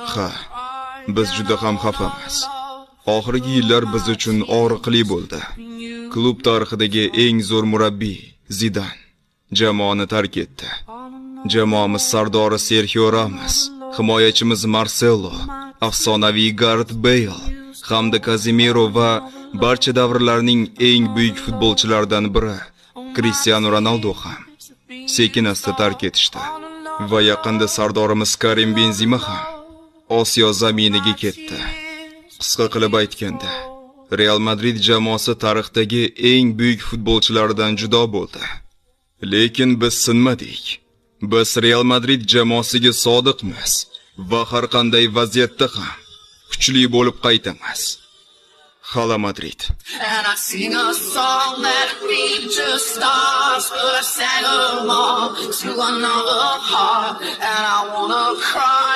Ha, biz juda ham xafamiz. Oxirgi yillar biz uchun og'riqli bo'ldi. Klub tarixidagi eng zo'r murabbiy Zidan jamoani tark etdi. Jamoamiz sardori Serxio Ramos, himoyachimiz Marcelo, afsonaviy Garet Beyl hamda Kazemiro va barcha davrlarning eng buyuk futbolchilaridan biri Cristiano Ronaldo ham sekin asta tark etishdi. Va yaqinda sardorimiz Karim Benzema ham Osiyo zaminiga ketdi. Qisqa qilib aytganda, Real Madrid jamoasi tarixdagi eng buyuk futbolchilaridan judo bo'ldi. Lekin biz sinmadik. Biz Real Madrid jamoasiga sodiqmiz va har qanday vaziyatda ham kuchli bo'lib qaytamiz. Hala Madrid. And I sing a song that reaches stars, but I sang along to another heart, and I wanna cry.